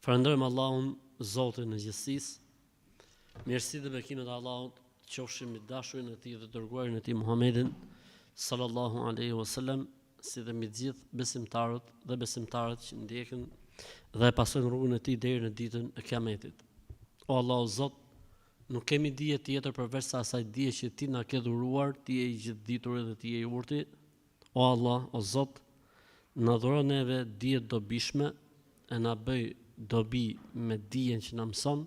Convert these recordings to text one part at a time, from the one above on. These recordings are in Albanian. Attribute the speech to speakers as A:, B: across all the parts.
A: Falënderojmë Allahun, Zotin e gjithësisë. Mirësitë dhe bekimet e Allahut qofshin mbi të dashurin e Tij dhe të dërguarin e Tij Muhammedin sallallahu alaihi wasallam, si dhe mbi të gjithë besimtarët dhe besimtaret që ndjekin dhe e pasojnë rrugën e Tij deri në ditën e Kiametit. O Allah, o Zot, nuk kemi dije tjetër përveç se asaj dije që Ti na ke dhuruar, Ti je i gjithëdituri dhe Ti je i urti. O Allah, o Zot, na dhuro neve dije të dobishme e na bëj dobi me dijen që na mëson,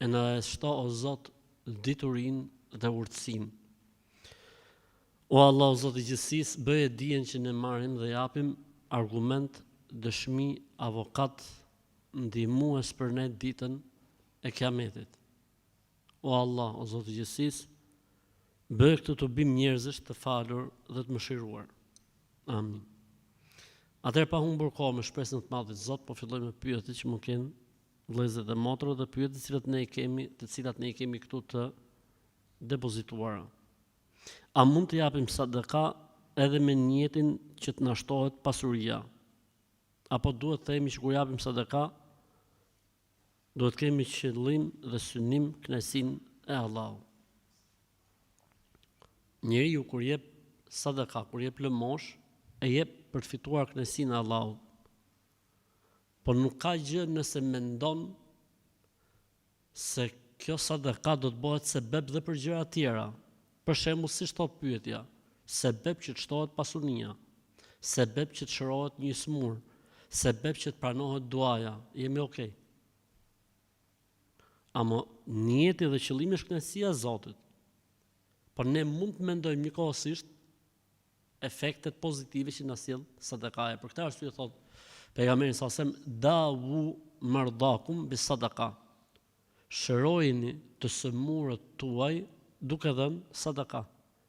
A: e na e shto o Zot diturinë dhe urtësinë. O Allah, o Zot i gjithësisë, bëje dijen që ne marrim dhe japim argument, dëshmi, avokat, ndihmues për ne ditën e Kiametit. O Allah, o Zot i gjithësisë, bëje këtë tubim njerëzish të falur dhe të mëshiruar. Amin. Atëherë pa humbur kohë me shpresën e të madhit Zot, po filloj me pyetjet që mund kenë vëllezërit dhe motrat dhe pyetjet të cilat ne i kemi, të cilat ne i kemi këtu të depozituara. A mund të japim sadaka edhe me nijetin që të na shtohet pasuria? Apo duhet të themi që kur japim sadaka, duhet të kemi qëllim dhe synim kënaqësinë e Allahut. Njeriu kur jep sadaka, kur jep lëmoshë, e jep për të fituar kënaqësinë e Allahut. Po nuk ka gjë nëse mendon se kjo sadaka do të bëhet sebeb dhe për gjëra tjera. Për shembull, siç thotë pyetja, sebeb që të shtohet pasunia, sebeb që të shërohet një i sëmurë, sebeb që të pranohet duaja, jemi ok. Ama nijeti dhe qëllimi është kënaqësia e Zotit. Por ne mund të mendojmë njëkohësisht efektet pozitive që na sjell sadakaja. Për këtë arsye thotë pejgamberi sa sem dawu mardakum bis sadaka. Shërojini të sëmurët tuaj duke dhënë sadaka.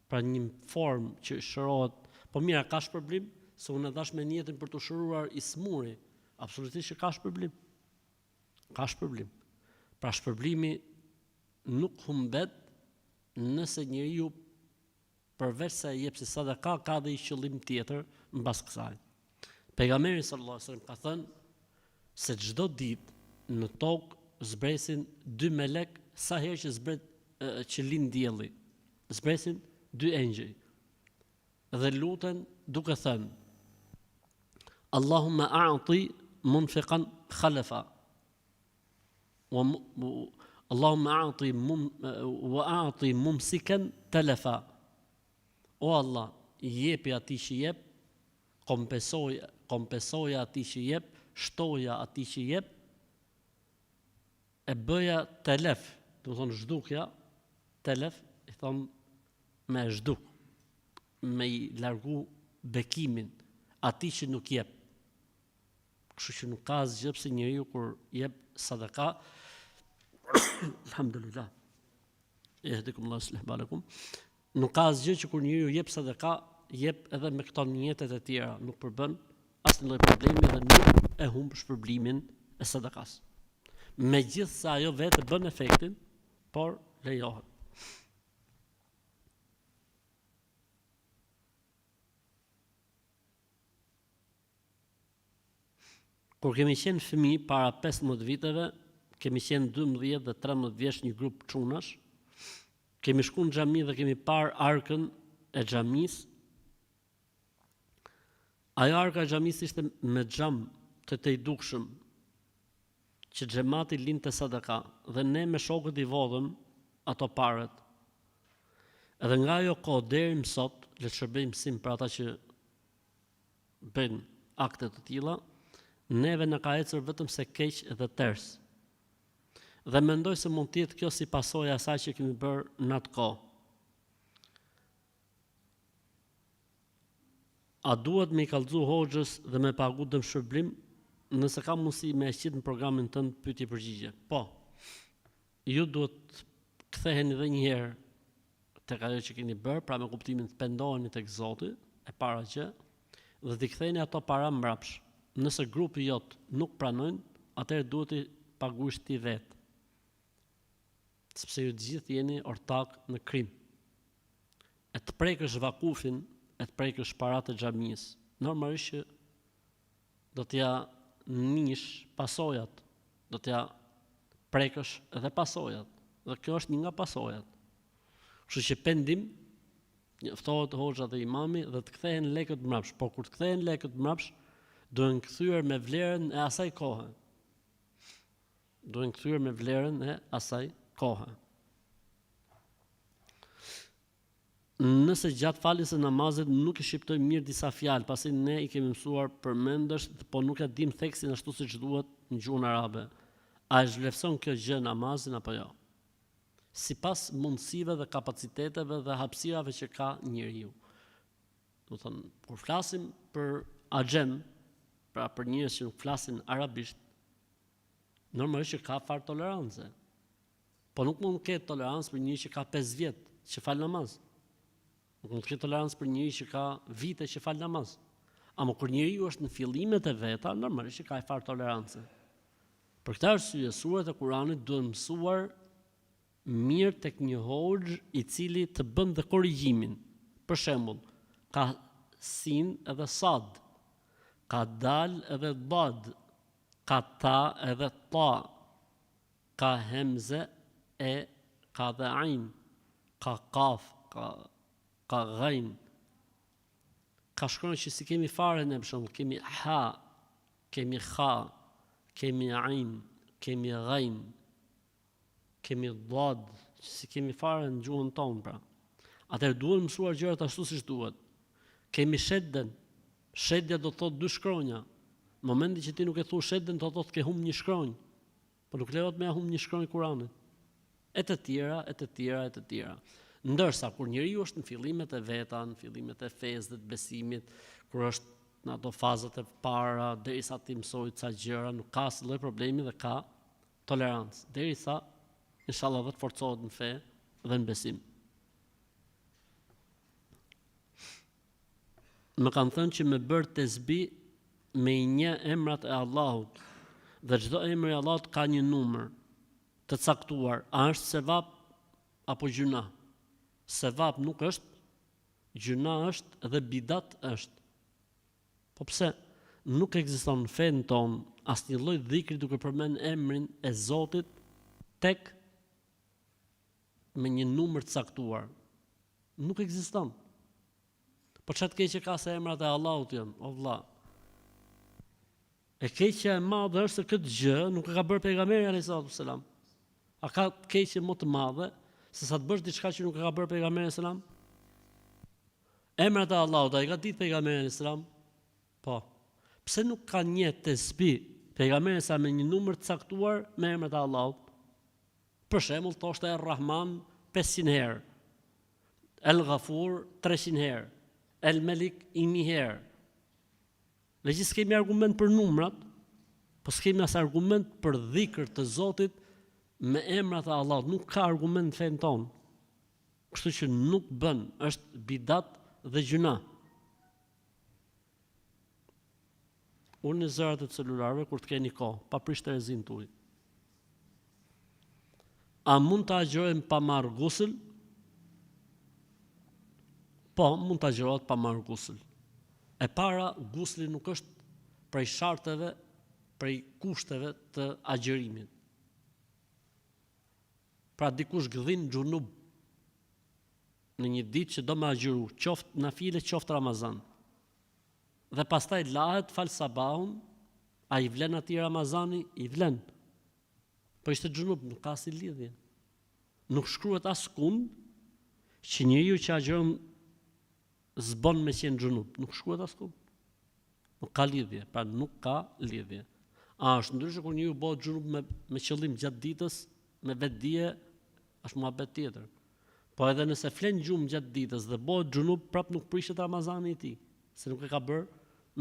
A: Pra një formë që shërohet, po mirë, a ka shpërblim? Se unë e dhashë me nijetin për t'u shëruar i sëmuri. Absolutisht që ka shpërblim. Ka shpërblim. Pra shpërblimi nuk humbet nëse njeriu Përveç se e jep si sadaka ka dhe një qëllim tjetër mbas kësaj. Pejgamberi sallallahu alajhi wasallam ka thënë se çdo ditë në tokë zbresin dy melek sa herë që zbret që lind dielli. Zbresin dy engjëj dhe luten duke thënë Allahumma a'ti munfiqan khalafa. Wa Allahumma a'ti mum wa a'ti mumsikan talafa. O Allah, jepi atij që jep, kompensoj, kompensoja atij që jep, shtoja atij që jep, e bëja telef, domethonë zhdukja, telef, i thonë me e zhduk, me i largu bekimin atij që nuk jep. Kështu që nuk ka asgjë pse njeriu kur jep sadaka, alhamdulillah. Jehdikum Allah yuslih balakum. Nuk ka asgjë që kur njeriu jep sadaka, jep edhe me këto nijetet e tjera, nuk përbën asnjë lloj problemi dhe nuk e humb shpërblimin e sadakas. Megjithëse ajo vetë bën efektin, por lejohet. Kur kemi qenë fëmijë para 15 viteve, kemi qenë 12 dhe 13 vjeç një grup çunash, kemi shku në xhami dhe kemi parë arkën e xhamisë. Ajo arka e xhamisë ishte me xham të tejdukshëm, që xhemati linte sadaka dhe ne me shokët i vodhëm ato paret. Edhe nga ajo kohë deri më sot, le të shërbejë mësim për ata që bëjnë akte të tilla, neve na ka ecur vetëm se keq dhe ters. Dhe mendoj se mund të jetë kjo si pasojë e asaj që kemi bërë në atë kohë. A duhet me i kallxu hoxhës dhe me pagu dëmshpërblim nëse ka mundësi me e qit në programin tënd pyetje përgjigje? Po. Ju duhet të ktheheni edhe një herë tek ajo që keni bërë, pra me kuptimin të pendoheni tek Zoti, e para gjë, dhe t'i ktheni ato para mbrapsh. Nëse grupi jot nuk pranojnë, atëherë duhet t'i paguash ti vetë. Sepse ju të gjithë jeni ortak në krim. E të prekësh vakufin, e të prekësh paratë e xhamisë, normalisht që do t'ia. nish pasojat, do t'ja prekësh edhe pasojat. Dhe kjo është një nga pasojat. Kështu që pendim, njoftohet hoxha dhe imami dhe të kthehen lekët mbrapsht, por kur të kthehen lekët mbrapsht, duhen kthyer me vlerën e asaj kohe. Duhen kthyer me vlerën e asaj kohe. Nëse gjatë faljes së namazit nuk i shqiptojmë mirë disa fjalë, pasi ne i kemi mësuar përmendësh po nuk e dimë theksin ashtu siç duhet në gjuhën arabe, a e zhvlerëson kjo gjë namazin apo jo? Sipas mundësive dhe kapaciteteve dhe hapësirave që ka njeriu. Domethënë, kur flasim për axhem, pra për njerëz që nuk flasin arabisht, normalisht që ka farë tolerance. Po nuk mund të ketë tolerancë për njeri që ka 5 vjet që fal namaz. Nuk mund të ketë tolerancë për njeri që ka vite që fal namaz. Ama kur njeriu është në fillimet e veta, normalisht që ka një farë tolerance. Për këtë arsye, suret e Kuranit duhen mësuar mirë tek një hoxhë i cili të bën dhe korrigjimin. Për shembull, ka sin edhe sad, ka dal edhe dad, ka ta edhe ta, Ka hemze e ka dhe ajn, ka kaf, ka ka gajn. Ka shkronja që s'i kemi fare ne për shembull, kemi ha, kemi kha, kemi ajn, kemi gajn, kemi dad, që s'i kemi fare në gjuhën tonë pra. Atëherë duhen mësuar gjërat ashtu siç duhet. Kemi shedden, sheddja do të thotë dy shkronja. Në momentin që ti nuk e thu shedden, do të thotë ke humb një shkronjë. Po nuk lejohet me humb një shkronjë Kuranit. E të tjera, e të tjera, e të tjera. Ndërsa kur njeriu është në fillimet e veta, në fillimet e fesë dhe të besimit, kur është në ato fazat e para, derisa t'i mësojë ca gjëra, nuk ka asnjë lloj problemi dhe ka tolerancë, derisa inshallah dhe të forcohet në fe dhe në besim. Më kanë thënë që me bërë tesbih me i njeh emrat e Allahut dhe çdo emër i Allahut ka një numër të caktuar, a është sevap apo gjynah? Sevap nuk është, gjynah është dhe bidat është. Po pse nuk ekziston në fenë tonë asnjë lloj dhikri duke përmend emrin e Zotit tek me një numër të caktuar? Nuk ekziston. Po ça të keqe ka se emrat e Allahut janë, o vlla. E keqja e madhe është se këtë gjë nuk e ka bërë pejgamberi alayhi salatu selam. A ka të keqe më të madhe se sa të bësh diçka që nuk e ka bërë pejgamberi alayhi salam? Emrat e Allahut, a i ka ditë pejgamberi alayhi salam? Po. Pse nuk ka një tesbih pejgamberi alayhi salam me një numër të caktuar me emrat e Allahut? Për shembull, thoshte Er-Rahman 500 herë. El Ghafur 300 herë, El Melik 1000 herë. Megjithëse s'kemi argument për numrat, po s'kemi as argument për dhikr të Zotit me emrat e Allahut, nuk ka argument në fenë tonë. Kështu që nuk bën, është bidat dhe gjynah. Ulni zërat e celularëve kur të keni kohë, pa prish terezinë tuaj. A mund të agjërojmë pa marrë gusël? Po, mund të agjërohet pa marrë gusël. E para, gusli nuk është prej sharteve, prej kushteve të agjërimit. Pra dikush gdhin xhunub në një ditë që do me agjëru, qoftë nafile, qoftë Ramazan. Dhe pastaj lahet, fal sabahun, a i vlen atij Ramazani? I vlen. Po ishte xhunub, nuk ka asnjë lidhje. Nuk shkruhet askund që njeriu që agjëron s'bon me qenë xhunub, nuk shkruhet askund. Nuk ka lidhje, pra nuk ka lidhje. A është ndryshe kur njeriu bëhet xhunub me me qëllim gjatë ditës, me vetëdije, është muhabet tjetër. Po edhe nëse flen gjumë gjatë ditës dhe bëhet xhunub, prap nuk prishet Ramazani i tij, se nuk e ka bërë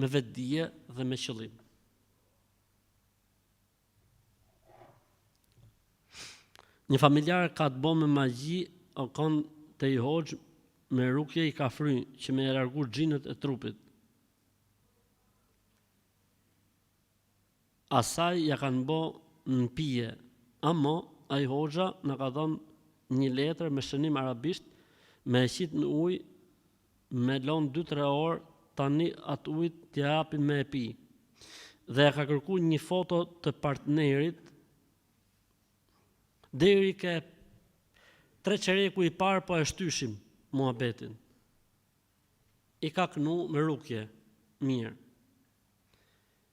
A: me vetëdije dhe me qëllim. Një familjar ka të bo me magji o kon te i hoxhë me rukje i ka fry që me e largu xhinët e trupit. Asaj ja kanë bo në pije amo ai hoxha na ka dhënë një letër me shënim arabisht me e qit në ujë me lon dy tre orë tani atë ujë t'ja japin me e pi. Dhe ja ka kërku një foto të partnerit deri ke tre çereku i parë po e shtyshim muhabetin. I ka knu me rukje, mirë.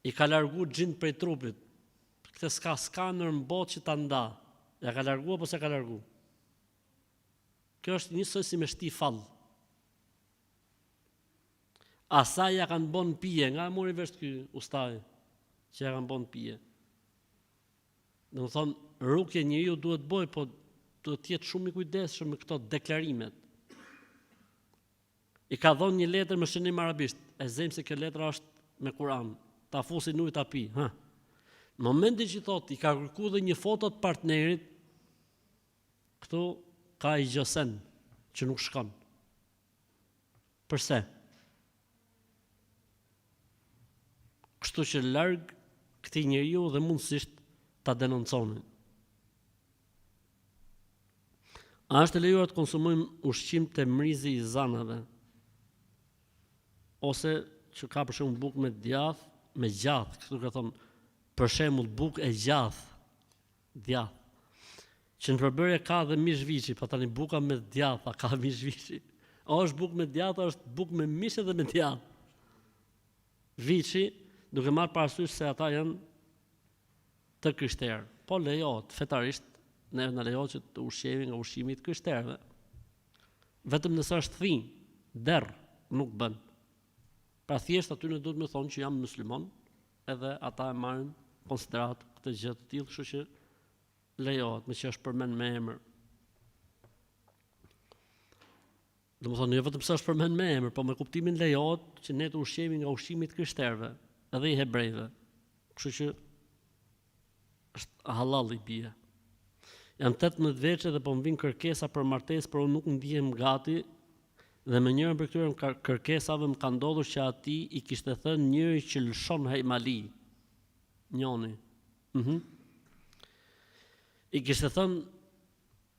A: I ka largu xhint prej trupit. Këtë s'ka skaner në botë që ta nda. Ja ka largu apo s'ja ka largu? Kjo është njësoj si me shti fall. Asaj ja kanë bo në pije, nga e mori vesh ky ustai që ja kanë bo në pije. Domethënë, rukje njeriu duhet boj, po duhet të jetë shumë i kujdesshëm me këto deklarimet. I ka dhënë një letër me shënim arabisht, e zëmë se kjo letra është me Kur'an, ta fusi në ujë ta pi, ha. Në momentin që thotë i ka kërku dhe një foto të partnerit, këtu ka i gjësen që nuk shkon. Përse? Kështu që larg këtij njeriu dhe mundësisht ta denonconi. A është e lejuar të konsumojmë ushqim te mrizi i zanave? Ose që ka për shembull bukë me djath, me gjath, kështu ka thonë, për shembull bukë e gjath, djath. Që në përbërje ka dhe mish viçi, pa tani buka me djath, a ka mish viçi? O është bukë me djath, o është bukë me mish edhe me djath. Viçi, duke marrë parasysh se ata janë të krishterë. Po lejohet fetarisht, neve na lejohet që të ushqehemi nga ushqimi i të krishterëve. Vetëm nëse është thinjë, derr, nuk bën. Pra thjesht aty ne duhet me thonë që jam musliman, edhe ata e marrin konsideratë këtë gjë të tillë, kështu që lejohet, meqë është përmend me emër. Domethënë, jo vetëm se është përmend me emër, po me kuptimin lejohet që ne të ushqehemi nga ushqimi i të krishterëve, edhe i hebrejve. Kështu që është halal i bie. Jam 18 vjeçe dhe po më vijnë kërkesa për martesë, por unë nuk ndihem gati dhe me njërën prej këtyre kërkesave më ka ndodhur që atij i kishte thënë njëri që lëshon hajmali. Njoni. Mhm. Mm I kishte thënë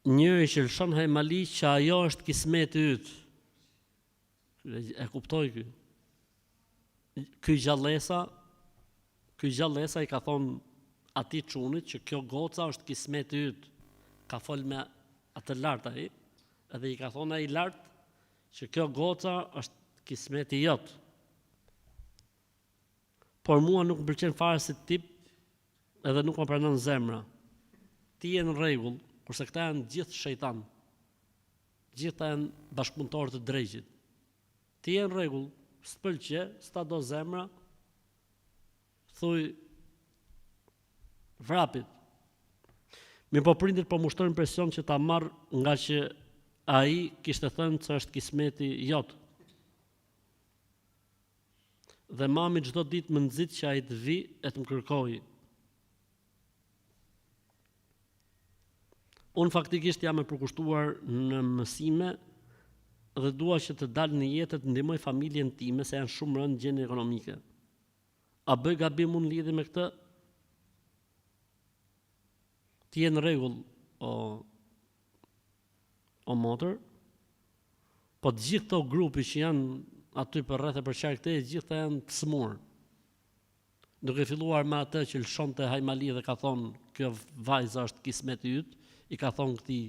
A: Njëri që lëshon hajmali që ajo është kismeti yt. E kuptoi ky. Ky gjallesa, ky gjallesa i ka thonë atij çunit që kjo goca është kismeti yt. Ka fol me atë lart ai, edhe i ka thonë ai lart që kjo goca është kismeti jot. Por mua nuk më pëlqen fare si tip edhe nuk ma pranon zemra. Ti je në rregull, kurse këta janë gjithë shejtan. Gjithë këta janë bashkëpunëtorë të dreqit. Ti je në rregull, s'të pëlqe, s'ta do zemra, thuj vrapit. Mirëpo prindërit po më ushtrojnë presion që ta marr ngaqë ai kishte thënë se është kismeti jot. Dhe mami çdo ditë më nxit që ai të vijë e të më kërkojë. Unë faktikisht jam e përkushtuar në mësime dhe dua që të dal në jetë e të ndihmoj familjen time se janë shumë rëndë gjendjen ekonomike. A bëj gabim unë lidhje me këtë? Ti je në rregull, o o motër, po të gjithë këto grupi që janë aty për rreth e përqark teje, gjithë këta janë të sëmurë. Duke filluar me atë që lëshonte hajmali dhe ka thonë kjo vajza është kismeti yt, i ka thonë këtij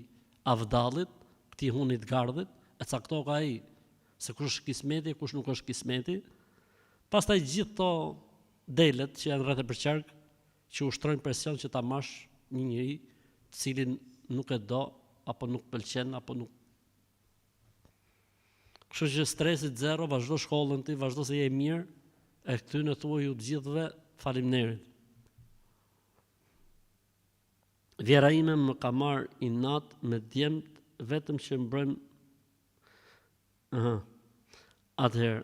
A: avdallit, këtij hunit gardhit, e caktoka ai se kush është kismeti e kush nuk është kismeti. Pastaj gjithë këto delet që janë rreth e përqark, që ushtrojnë presion që ta marrsh një njeri të cilin nuk e do apo nuk pëlqen apo nuk Kështu që stresi zero, vazhdo shkollën ti, vazhdo se je i mirë, e këtyne thuaju të gjithëve faleminderit. Vjehrra ime më ka marrë inat me djemt vetëm që mbrojmë Aha. Atëherë,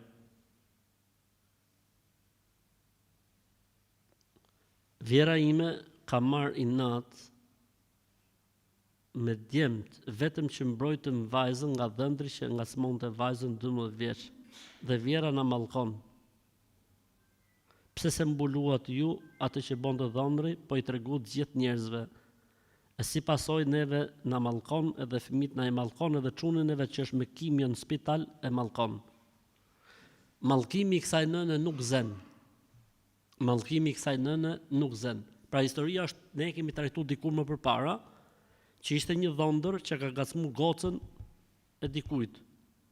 A: Vjehrra ime ka marrë inat me djemt vetëm që mbrojtëm vajzën nga dhëndri që e ngacmonte vajzën 12 vjeç dhe vjehrra na mallkon pse s'e mbuluat ju atë që bonte dhëndri po i treguat gjithë njerëzve e si pasojë neve na mallkon edhe fëmijët na i mallkon edhe çunin e vet që është me kimio në spital e mallkon Mallkimi i kësaj nëne nuk zen. Mallkimi i kësaj nëne nuk zen. Pra historia është, ne e kemi trajtu dikur më përpara, që ishte një dhondër që ka ngacmu gocën e dikujt.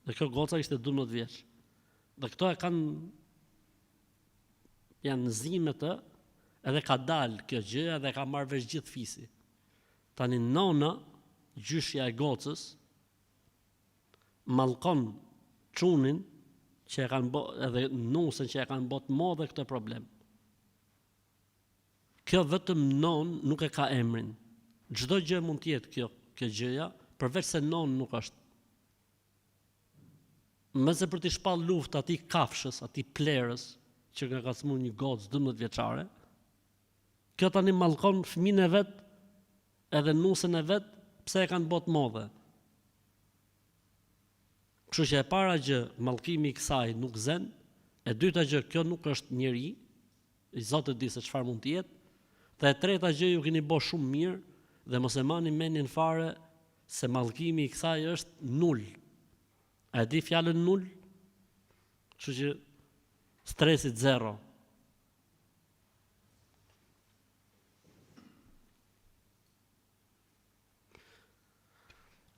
A: Dhe kjo goca ishte 12 vjeç. Dhe këto e kanë janë zi me të, edhe ka dalë kjo gjë edhe e ka marrë vesh gjithë fisi. Tani nona, gjyshja e gocës, mallkon çunin që e kanë bo edhe nusen që e kanë bo të modhe këtë problem. Kjo vetëm non nuk e ka emrin. Çdo gjë mund të jetë kjo, kjo gjëja, përveç se non nuk është. Mëse për t'i shpall luftë atij kafshës, atij plerës, që ka ngacmu një gocë 12 vjeçare, kjo tani mallkon fëmijën e vet edhe nusen e vet pse e kanë bo të modhe. Kështu që e para gjë, mallkimi i kësaj nuk zen, e dyta gjë, kjo nuk është njeri, i Zot e di se çfarë mund të jetë, dhe e treta gjë ju keni bo shumë mirë dhe mos e mani mendjen fare se mallkimi i kësaj është nul. A e di fjalën nul? Kështu që stresi zero.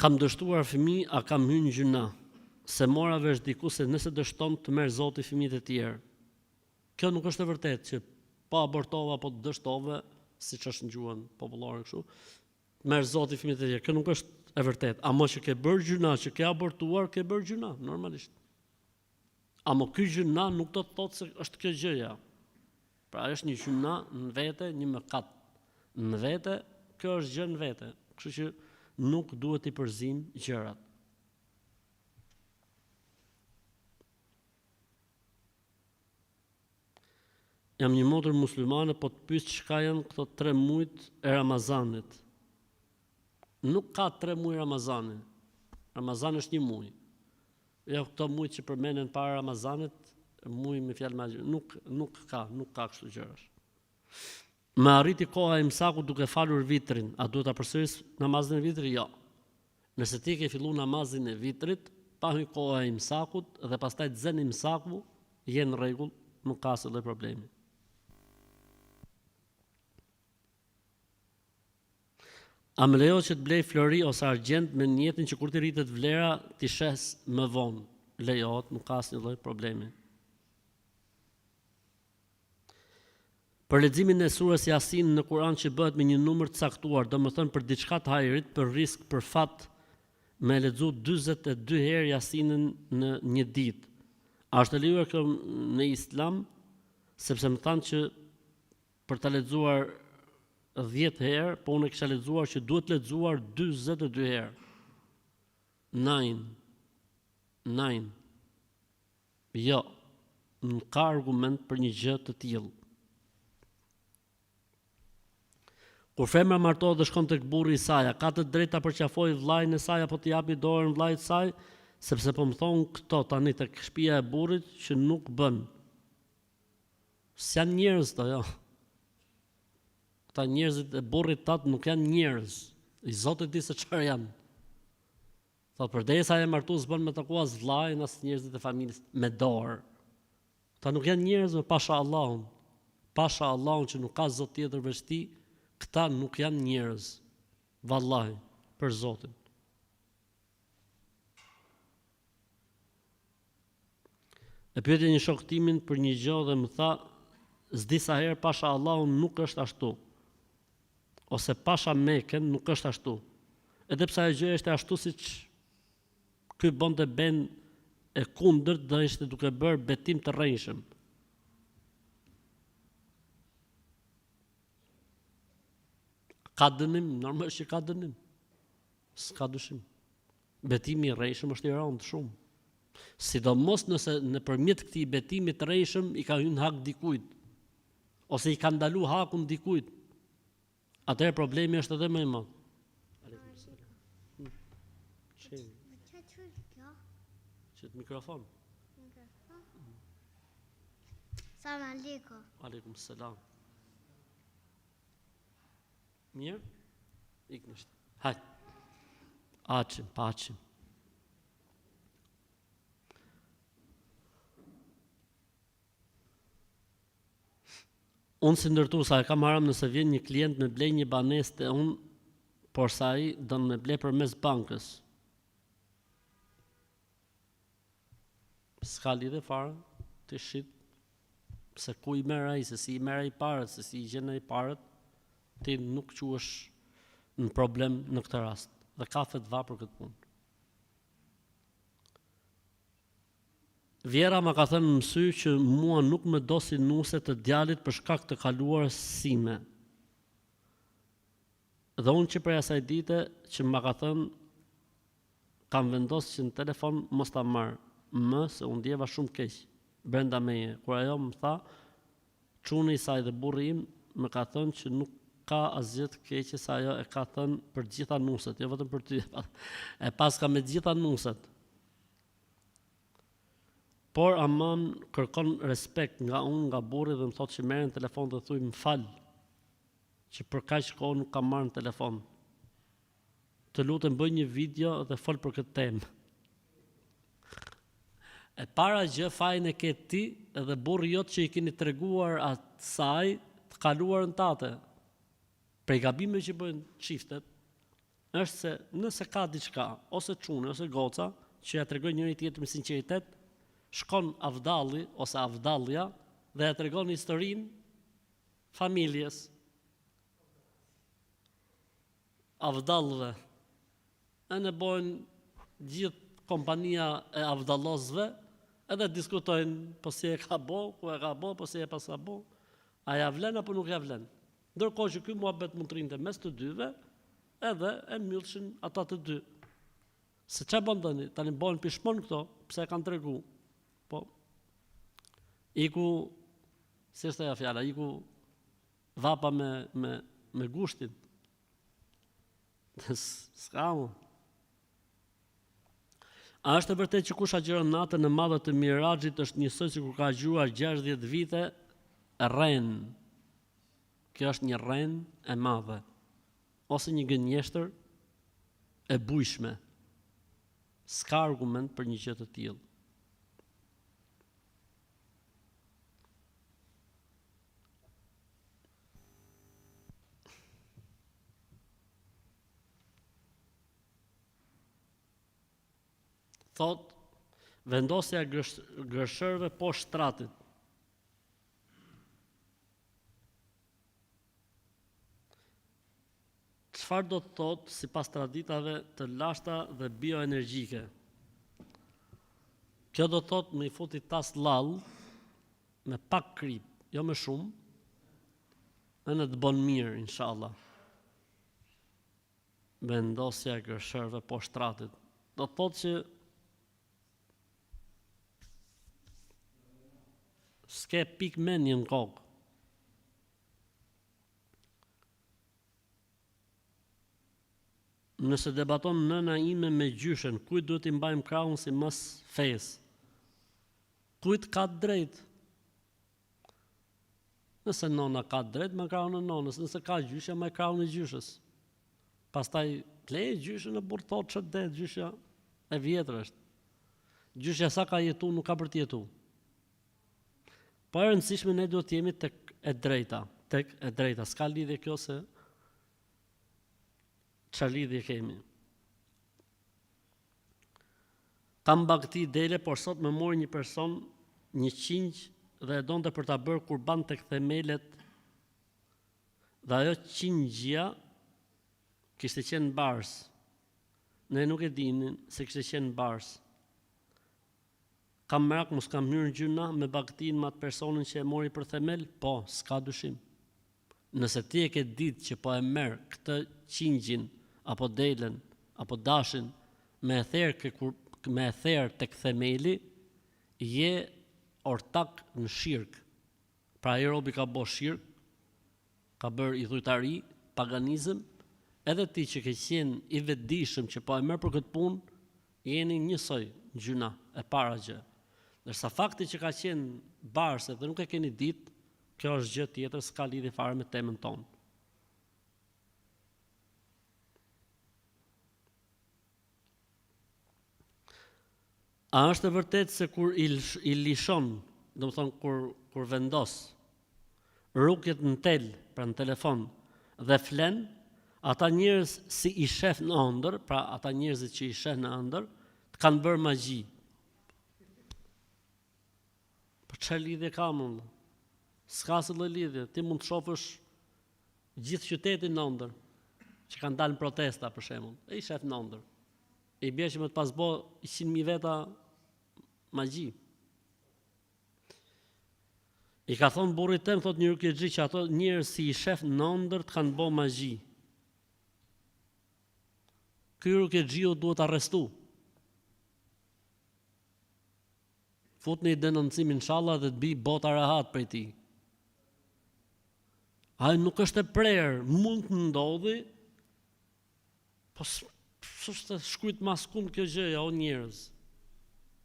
A: Kam dështuar fëmijë a kam hy në gjynah? Se mora vesh diku se nëse dështon të merr Zoti fëmijët e tjerë. Kjo nuk është e vërtetë që po abortova po dështove, siç është në gjuhën popullore kështu, të merr Zoti fëmijët e tjerë. Kjo nuk është e vërtetë. Amo që ke bërë gjynah, që ke abortuar, ke bërë gjynah, normalisht. Amo ky gjynah nuk do të thotë se është kjo gjëja. Pra është një gjynah në vete, një mëkat në vete, kjo është gjë në vete. Kështu që nuk duhet t'i përzim gjërat. Jam një motër muslimane, po të pyes çka janë këto tre mujt e Ramazanit. Nuk ka tre muaj Ramazani. Ramazani është një muaj. Jo këto mujt që përmenden para Ramazanit, muj me fjalë magjike, nuk nuk ka, nuk ka kështu gjërash. Më arriti koha e imsakut duke falur vitrin, a duhet ta përsëris namazin e vitrit? Jo. Nëse ti ke fillu namazin e vitrit, pa hy koha e imsakut dhe pastaj të zen imsaku, je në rregull, nuk ka asnjë lloj problemi. A më lejohet që të blej flori ose argjend me nijetin që kur t'i rritet vlera t'i shes më vonë? Lejohet, nuk ka asnjë lloj problemi. Për leximin e surës Jasin në Kur'an që bëhet me një numër të caktuar, domethënë për diçka të hajrit, për risk, për fat, me e lexu 42 herë Jasinin në një ditë. A është e lejuar kjo në Islam? Sepse më thanë që për ta lexuar 10 herë, po unë e kisha lexuar që duhet lexuar 42 herë. Nine. Nine. Jo, nuk ka argument për një gjë të tillë. Kur femra martohet dhe shkon tek burri i saj, a ka të drejtë ta përqafojë vëllain e saj apo t'i japi dorën vëllait të saj, sepse po më thonë këto tani tek shtëpia e burrit që nuk bën. S'janë njerëz këto, jo. Këta njerëzit e burrit tat nuk janë njerëz. I Zoti di se çfarë janë. Thotë përderisa je martu s'bën me taku as vëllain as njerëzit e familjes me dorë. Këta nuk janë njerëz më pasha Allahun. Pasha Allahun që nuk ka zot tjetër veç tij, këta nuk janë njerëz. Vallahi, për Zotin. E pyeti një shok timin për një gjë dhe më tha, s'di sa herë pasha Allahun nuk është ashtu. Ose pasha Mekën nuk është ashtu. Edhe pse ajo gjë ishte ashtu siç ky bënte ben e kundërt dhe ishte duke bërë betim të rrejshëm. Ka dënim, normalisht që ka dënim. S'ka dyshim. Betimi i rrejshëm është i rëndë shumë. Sidomos nëse nëpërmjet këtij betimi të rrejshëm i ka hyrë në hak dikujt ose i ka ndalu hakun dikujt. Atëherë problemi është edhe më i madh. Aleikum selam. Qet mikrofon.
B: Mikrofon. Selam aleikum.
A: Aleikum selam. Mirë? Ik në shtë. Hajt. Açim, paçim. Unë si ndërtues a e kam haram nëse vjen një klient me ble një banesë te unë porse ai don me ble përmes bankës. S'ka lidhje fare, ti shit se ku i merr ai, se si i merr ai paret, se si i gjen ai paret, ti nuk quhesh në problem në këtë rast dhe ka fetva për këtë punë. Vjehrra ma ka thënë në sy që mua nuk më do si nuse të djalit për shkak të kaluarës sime. Dhe unë që prej asaj dite që ma ka thënë kam vendos që në telefon mos ta marr më se u ndjeva shumë keq brenda meje kur ajo më tha çuni i saj dhe burri im më ka thënë që nuk ka asgjë të keqe se ajo e ka thënë për të gjitha nuset jo vetëm për ty e paska me të gjitha nuset Por aman kërkon respekt nga unë nga burri dhe më thotë që merre në telefon dhe thuj më fal që për kaq kohë nuk kam marrë në telefon. Të lutem bëj një video dhe fol për këtë temë. E para gjë fajin e ke ti edhe burri jot që i keni treguar asaj të kaluarën tate. Prej gabimeve që bëjnë çiftet, është se nëse ka diçka, ose çuni ose goca, që ja tregojnë njëri tjetrit me sinqeritet, shkon avdalli ose avdallja dhe ja tregon historinë familjes. Avdallëve. Ene bojnë gjithë kompania e avdallosëve, edhe diskutojnë po si e ka bo, ku e ka bo, po si e paska bo, a ja vlen apo nuk ja vlen. Ndërkohë që ky muhabet mund të rrinte mes të dyve, edhe e mbyllshin ata të dy. Se ça bën tani? Tani bëhen pishmon këto, pse e kanë tregu. Po iku si është ajo fjala, iku vapa me me me gushtin. S'ka më. A është e vërtetë që kush agjëron natën e madhe të Miraxhit është njësoj sikur ka agjëruar 60 vite rrenë? Kjo është një rrenë e madhe ose një gënjeshtër e bujshme. S'ka argument për një gjë të tillë. Thotë, vendosja e gërshërëve poshtë shtratit. Çfarë do të thotë sipas traditave të lashta dhe bioenergjike? Kjo do të thotë me i fut i tas llall me pak kripë, jo me shumë, ene të bon mirë, inshallah. Vendosja e gërshërëve poshtë shtratit. Do të thotë që s'ke pikë mendje në kokë. Nëse debaton nëna ime me gjyshen, kujt duhet t'i mbajmë krahun sipas fesë? Kujt ka të drejtë? Nëse nona ka të drejtë, maj krahun e nonës, nëse ka gjyshja, maj krahun e gjyshes. Pastaj leje gjyshen e burrë thotë ç'të de, gjyshja e vjetër është. Gjyshja sa ka jetu, nuk ka për të jetu. Po e rëndësishme ne duhet të jemi tek e drejta, tek e drejta, s'ka lidhje kjo se çfarë lidhje kemi. Kam bagëti dele, por sot më mori një person një qingj dhe e donte për ta bërë kurban tek themelet dhe ajo qingjia kishte qenë barsë. Ne nuk e dinin se kishte qenë barsë. Kam merak mos kam hyrë në gjynah me bagëtinë me atë personin që e mori për themel? Po, s'ka dyshim. Nëse ti e ke ditë që po e merr këtë qingjin apo delen apo dashin me e therë ke kur me e therë tek themeli je ortak në shirk. Pra ai robi ka bo shirk, ka bërë idhujtari, paganizëm, edhe ti që ke qenë i vetëdijshëm që po e merr për këtë punë, jeni njësoj në gjynah, e para gjë. Ndërsa fakti që ka qenë barsë dhe nuk e keni ditë, Kjo është gjë tjetër, s'ka lidhje fare me temën tonë. A është e vërtetë se kur i, i lishon, domethënë kur kur vendos. Rukjet në tel, pra në telefon, dhe flen, ata njerëz si i shef në ëndërr, pra ata njerëzit që i sheh në ëndërr, të kanë bërë magji. Po çfarë lidhje ka më? S'ka asnjë lloj lidhje. Ti mund të shofësh gjithë qytetin në ëndërr, që kanë dalë në protesta për shembull. E i shef në ëndërr. E i bie që me të pas bo 100.000 veta magji. I ka thonë burrit tem, thotë një rukjexhi që ato njerëz si i shef në ëndërr të kanë bo magji. Ky rukjexhiu duhet arrestu. Futni denoncim inshallah dhe të bi bota rahat prej tij. Ai nuk është e prerë, mund të ndodhi, Po s'është e shkrujt maskund kjo gjëja, o njerëz.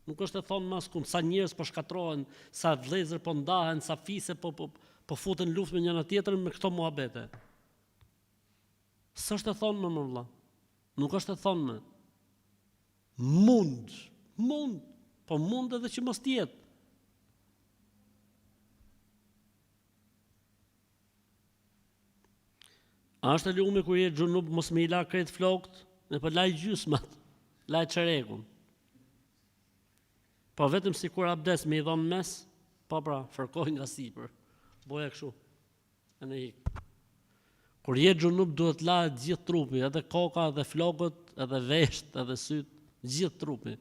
A: Nuk është e thonë maskund, sa njerëz po shkatrohen, sa vëllezër po ndahen, sa fise po, po, po futen luftë me njëra tjetrën me këto muhabete. S'është e thonë më mor vëlla. Nuk është e thonë më. Mund, mund, po mund edhe që mos të jetë. A është e lejume kur je xhunub mos me i la krejt flokt, e po laj gjysmat, laj çerekun. Po vetëm sikur abdes me i dhon mes, po pra, fërkoj nga sipër. Boja kështu. E në ik. Kur je xhunub duhet lahet gjithë trupi, edhe koka, edhe flokët, edhe vesht, edhe syt, gjithë trupi.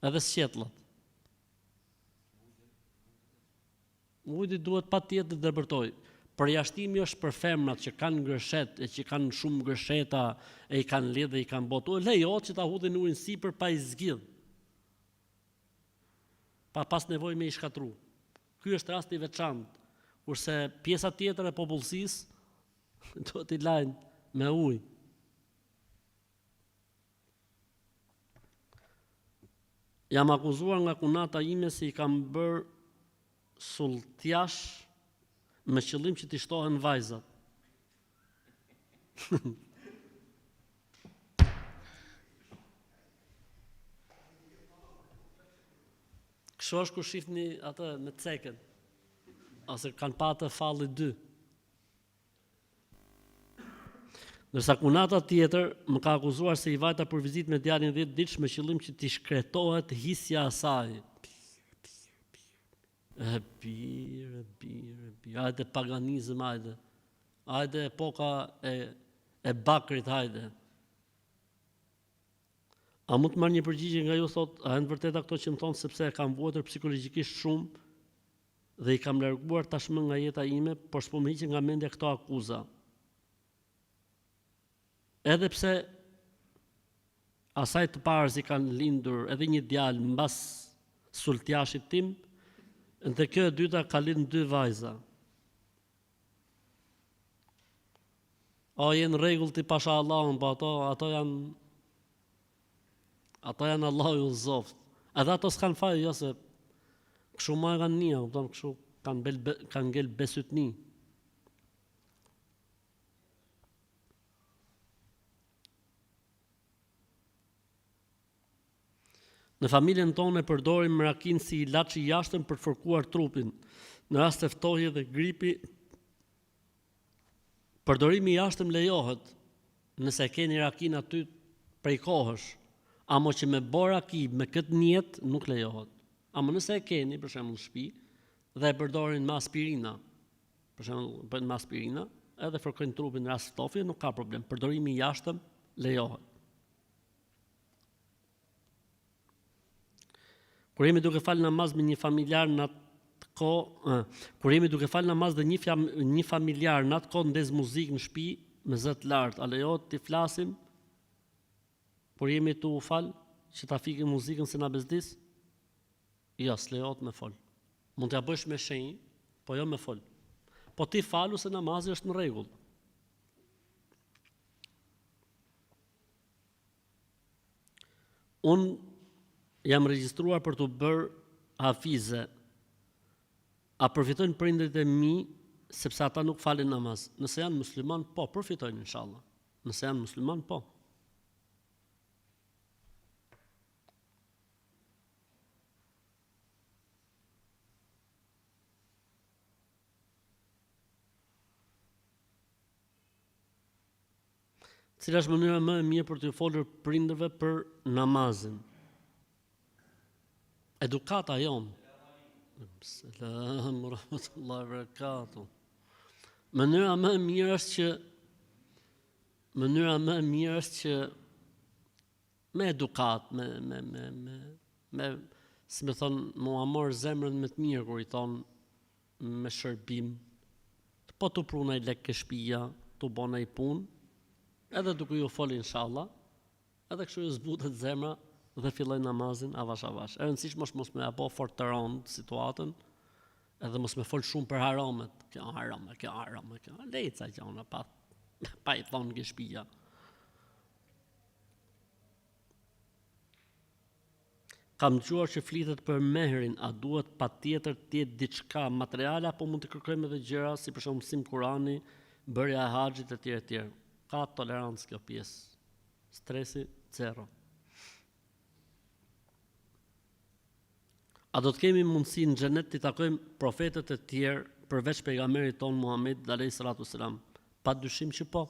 A: Edhe sqetllat. Ujdi duhet patjetër të depërtojë. Përjashtimi është për femrat që kanë gërshet e që kanë shumë gërsheta e i kanë lidh dhe i kanë botu. Lejohet që ta hudhin ujin sipër pa i zgjidh. Pa pas nevojë me i shkatru. Ky është rasti i veçantë. Kurse pjesa tjetër e popullsisë duhet t'i lajnë me ujë. Jam akuzuar nga kunata ime se i kam bërë sultjash me qëllim që t'i shtohen vajzat. Kështu është kur shifni atë me cekën, ose kanë pa atë falli 2. Ndërsa kunata tjetër më ka akuzuar se i vajta për vizitë me djalin 10 ditësh me qëllim që t'i shkretohet hisja asaj. E bir, e bir, e bir. Hajde paganizëm, hajde. Hajde epoka e, e bakrit, hajde. A mund të marr një përgjigje nga ju thot, a janë të vërteta këto që më thonë sepse e kam vuajtur psikologjikisht shumë dhe i kam larguar tashmë nga jeta ime, por s'po më hiqen nga mendja këto akuza. Edhe pse asaj të parës i kanë lindur edhe një djalë mbas sultjashit tim, dhe kjo e dyta ka lindur dy vajza. O je në rregull ti pasha Allahun, po ato ato janë ato janë Allahu i udhëzoft. Edhe ato s'kan faj, jo se kështu ma e kanë nia, kupton, kështu kanë bel kanë ngel besytni. Në familjen tonë e përdorim rakinë si ilaç i jashtëm për të fërkuar trupin. Në raste ftohje dhe gripi, përdorimi i jashtëm lejohet, nëse e keni rakinë aty prej kohësh, amo që me bo raki me këtë nijet nuk lejohet. Amo nëse e keni, për shembull, në shtëpi dhe e përdorin me aspirina, për shembull, bëjnë me aspirina, edhe fërkojnë trupin në rast ftohje, nuk ka problem. Përdorimi i jashtëm lejohet. Kur jemi duke fal namaz me një familjar në atë kohë, kur jemi duke fal namaz dhe një fam, një familjar në atë kohë ndez muzikë në shtëpi me zë të lartë, a lejohet t'i flasim? Por jemi tu u fal që ta fikim muzikën se na bezdis? Jo, s'lejohet me fol. Mund t'ia bësh me shenjë, po jo me fol. Po ti falu se namazi është në rregull. Unë jam regjistruar për t'u bërë hafize. A përfitojnë prindërit e mi sepse ata nuk falin namaz? Nëse janë musliman, po, përfitojnë inshallah. Nëse janë musliman, po. Cila është mënyra më e mirë për t'ju folur prindërve për namazin? Edukata jonë. Selam rahmetullahi barakatuh. Mënyra më e mirë është që mënyra më e mirë është që me edukatë, me me me me me si me thonë, me ua marrë zemrën me të mirë kur i thonë me shërbim, po tu pru naj lek ke shpia, tu bo naj punë, edhe duke ju fol inshallah, edhe kështu ju zbutet zemra dhe fillojnë namazin avash avash. E rëndësishme është mos me e bo fort të rëndë situatën, edhe mos me fol shumë për haramet, kjo haram, kjo haram, kjo lej ca gjona pa pa i thonë ke shpia. Kam dëgjuar që flitet për mehrin, a duhet patjetër të jetë diçka materiale apo mund të kërkojmë edhe gjëra si për shembull mësim Kurani, bërja e haxhit etj etj. Ka tolerancë kjo pjesë. Stresi zero. A do të kemi mundësi në xhenet t'i takojmë profetët e tjerë përveç pejgamberit tonë Muhamedit alayhi salatu selam? Pa dyshim që po.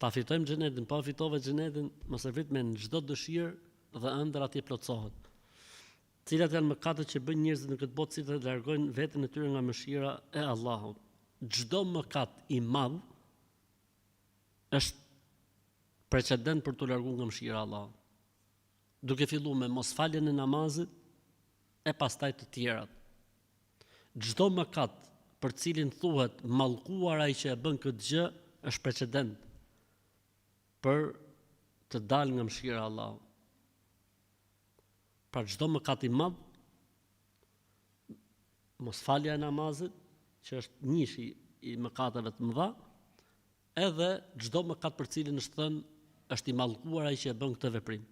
A: Ta fitojmë xhenetin, po fitove xhenetin, mos e vrit mendjen, çdo dëshirë dhe ëndërr atje plotësohet. Cilat janë mëkatet që bëjnë njerëzit në këtë botë të cilët e largojnë veten e tyre nga mëshira e Allahut? Çdo mëkat i madh është precedent për t'u larguar nga mëshira e Allahut. Duke filluar me mosfaljen e namazit e pastaj të tjerat. Çdo mëkat për të cilin thuhet mallkuar ai që e bën këtë gjë është precedent për të dalë nga mëshira e Allahut. Pra çdo mëkat i madh mosfalja e namazit, që është njëshi i mëkateve të mëdha, edhe çdo mëkat për të cilin është thënë është i mallkuar ai që e bën këtë veprim.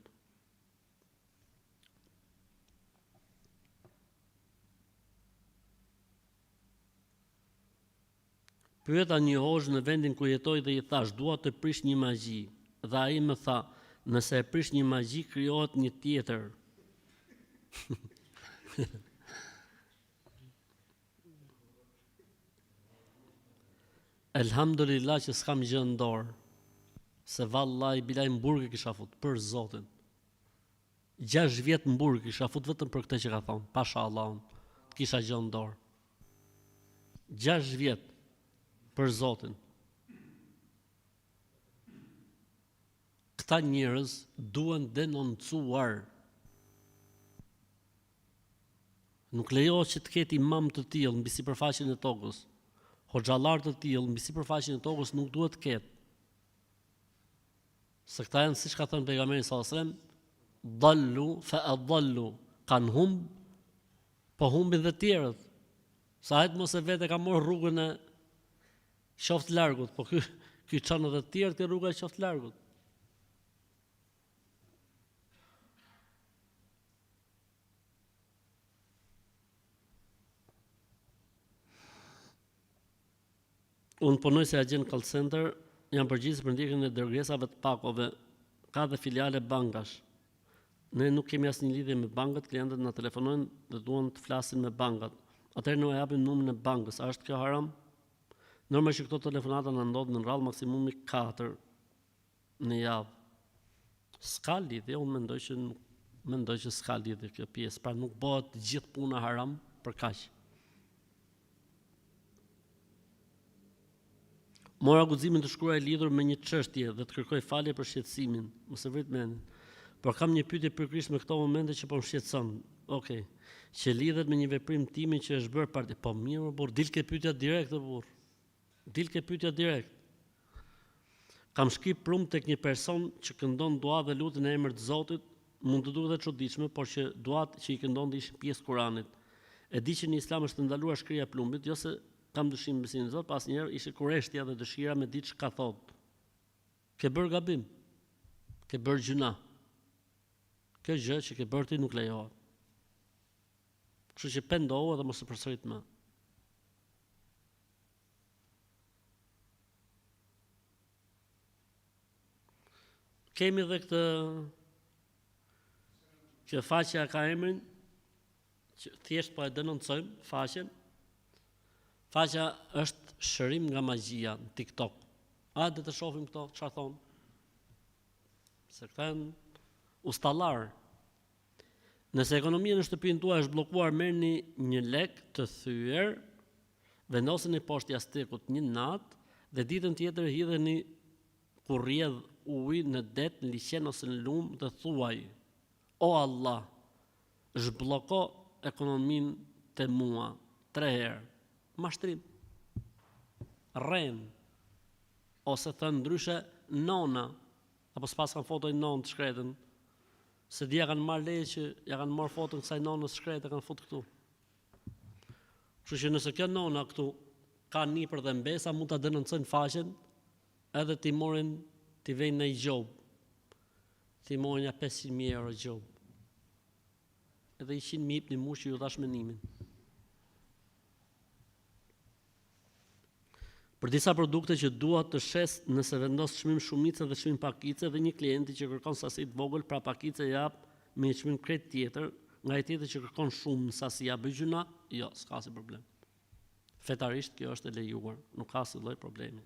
A: Pyeta një hoxhë në vendin ku jetoj dhe i thashë, dua të prish një magji. Dhe ai më tha, nëse e prish një magji, krijohet një tjetër. Elhamdulillah që s'kam gjë në dorë. Se vallahi bilahi në burg e kisha fut për Zotin. 6 vjet në burg kisha fut vetëm për këtë që ka thonë, pasha Allahun, të kisha gjë në dorë. 6 vjet për Zotin. Këta njerëz duhen denoncuar. Nuk lejohet që të ketë imam të tillë mbi sipërfaqen e tokës. Hoxhallar të tillë mbi sipërfaqen e tokës nuk duhet të ketë. Se këta janë siç ka thënë pejgamberi sallallahu alajhi wasallam, dallu fa adallu, kanë humb, po humbin dhe të tjerët. Sa hajt mos e vetë ka marrë rrugën e qoftë largut, po ky ky çon edhe të tjerët ke rruga e qoftë largut. Unë punoj si agjent call center, jam përgjegjës për ndjekjen e dërgesave të pakove. Ka dhe filiale bankash. Ne nuk kemi asnjë lidhje me bankat, klientët na telefonojnë dhe duan të flasin me bankat. Atëherë ne ua japim numrin e bankës. A është kjo haram? Normal që këto telefonata na ndodhin në rrallë maksimumi 4 në javë. S'ka lidhje, unë mendoj që nuk mendoj që s'ka lidhje kjo pjesë, pra nuk bëhet gjithë puna haram për kaq. Mora guximin të shkruaj lidhur me një çështje dhe të kërkoj falje për shqetësimin, mos e vrit mendjen. Por kam një pyetje pikërisht në këto momente që po më shqetëson. Okej. Okay. Që lidhet me një veprim timin që është bërë parti. Po mirë, burr, dil ke pyetja direkt o burr. Dil ke pyetja direkt. Kam shkri plumb tek një person që këndon dua dhe lutje në emër të Zotit, mund të duket e çuditshme, por që duat që i këndonte ishin pjesë Kuranit. E di që në Islam është e ndaluar shkrirja e plumbit, jo se kam dyshim në besimin në Zot, po asnjëherë ishte kureshtja dhe dëshira me ditë çka thotë. Ke bërë gabim. Ke bërë gjynah. Kjo gjë që ke bërë ti nuk lejohet. Kështu që pendohu edhe mos e përsërit më. Kemi dhe këtë që faqja ka emrin që thjesht po e denoncojmë faqen. Faqja është shërim nga magjia në TikTok. Hajde të shohim këto çfarë thonë. Se këta janë ustallar. Nëse ekonomia në shtëpinë tuaj është bllokuar, merrni një lek të thyer, vendoseni poshtë jastëkut një natë dhe ditën tjetër hidheni ku rrjedh uji në det, në liqen ose në lumë dhe thuaj: O Allah, zhblloko ekonominë te mua tre herë. Mashtrim. Rren. Ose thënë ndryshe, nona. Apo s'paskan foto një nonë të shkretën. S'e di a kanë marrë leje që ja kanë marrë foton kësaj nonës shkretë e kanë fut këtu. Kështu që nëse kjo nona këtu ka nipër dhe mbesa mund ta denoncojnë faqen edhe t'i morin t'i vejnë një gjobë. T'i morin ja 500.000 euro gjobë. Edhe 100.000 më jepni mu që ju dhashë mendimin. Për disa produkte që dua të shes nëse vendos çmim shumice dhe çmim pakice dhe një klienti që kërkon sasi të vogël pra pakice ia jap me një çmim krejt tjetër nga ai tjetri që kërkon shumë në sasi a bëj gjynah? Jo, s'ka asnjë problem. Fetarisht kjo është e lejuar, nuk ka asnjë lloj problemi.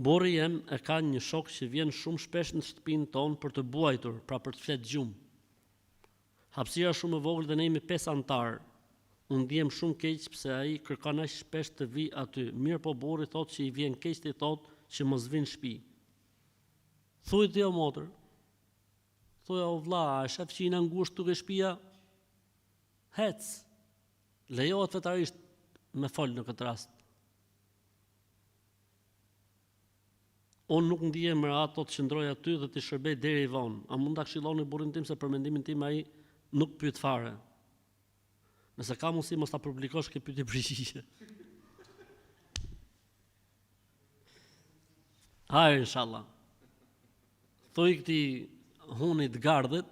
A: Burri jem e ka një shok që vjen shumë shpesh në shtëpinë tonë për të buajtur, pra për të flet gjumë. Hapësira është shumë e vogël dhe ne jemi pesë anëtarë. Unë ndihem shumë keq pse ai kërkon aq shpesh të vijë aty, mirëpo burri thotë që i vjen keq t'i thotë që mos vijë në shtëpi. Thuj ti o motër. Thuj o vlla, a e shef që jena ngushtë këtu ke shtëpia? Hec. Lejohet fetarisht me fol në këtë rast. Unë nuk ndihem rehat thotë të qëndroj aty dhe t'i shërbej deri vonë. A mund ta këshilloni burrin tim se për mendimin tim ai nuk pyet fare. Nëse ka mundësi mos ta publikosh këtë pyetje përgjigje. Hajr inshallah. Thuj këtij hunit të gardhit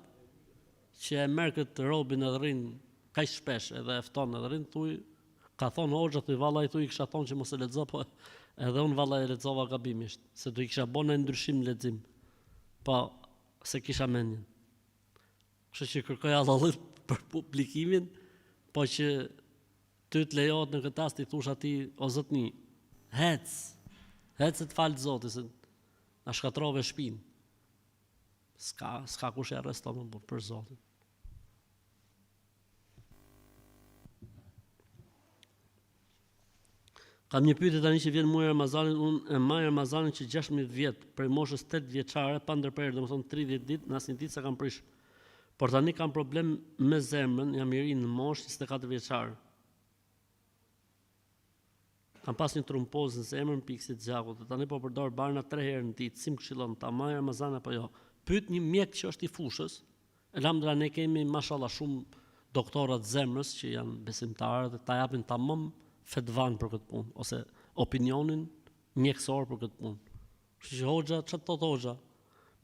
A: që e merr këtë robin edhe rrin kaq shpesh edhe e fton edhe rrin thuj ka thon hoxha thuj vallai thuj i kisha thon që mos e lexo po edhe un vallai e lexova gabimisht se do i kisha bo një ndryshim në lexim po s'e kisha mendjen kështu që kërkoj hallall për publikimin po që Ty të lejohet në këtë rast t'i thush atij o zotni, hec, hec se të faltë Zoti se na shkatërrove shpinë. S'ka, s'ka kush e arreston më burrë për Zotin. Kam një pyetje tani që vjen muaji i Ramazanit, unë e maj Ramazanin që 16 vjet, prej moshës 8 vjeçare pa ndërprerë, domethënë 30 ditë, në asnjë ditë s'e kam prish. Por tani kam problem me zemrën, jam i ri në moshë, 24 vjeçar. Kam pas një trombozë në zemër mpiksje të gjakut dhe tani po përdor barna 3 herë në ditë, si më këshillon ta maj Ramazanin apo jo? Pyet një mjek që është i fushës, Elhamdulillah ne kemi mashallah shumë doktora të zemrës që janë besimtarë dhe ta japin tamam fetvan për këtë punë ose opinionin mjekësor për këtë punë. Kështu që hoxha, çfarë thotë hoxha?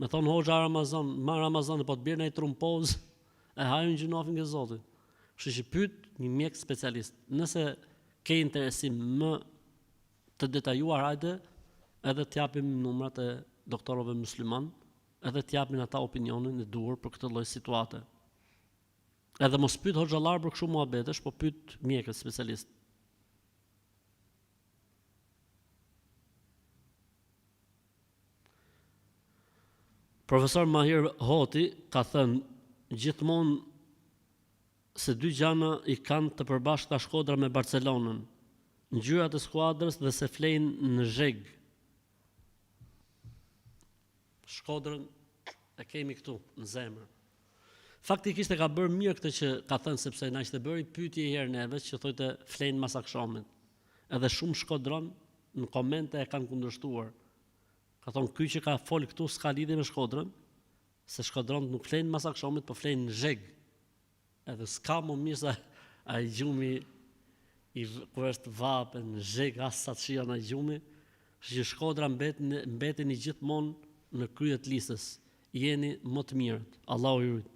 A: Me thon hoxha Ramazan, ma Ramazan po të bjerë ndonjë trombozë, e hajun gjynafin ke Zoti. Kështu që pyet një mjek specialist. Nëse ke interesim më të detajuar hajde edhe të japim numrat e doktorëve musliman edhe të japin ata opinionin e duhur për këtë lloj situate. Edhe mos pyet hoxhallar për kështu muhabetesh, po pyet mjekët specialist. Profesor Mahir Hoti ka thënë gjithmonë se dy gjana i kanë të përbashkëta Shkodra me Barcelonën, ngjyrat e skuadrës dhe se flejnë në zheg. Shkodrën e kemi këtu, në zemër. Faktikisht e ka bërë mirë këtë që ka thënë sepse na ishte bërë pyetje një herë neve që thoshte flejnë mas akshamit. Edhe shumë shkodran në komente e kanë kundërshtuar. Ka thonë ky që ka fol këtu s'ka lidhje me Shkodrën, se shkodranët nuk flejnë mas akshamit, po flejnë në zheg. Edhe s'ka më mirë se ai gjumi i kur është vapë në zheg as sa të shijon ai gjumi, kështu që Shkodra mbet mbeteni gjithmonë në krye të listës. Jeni më të mirët. Allahu ju rujt.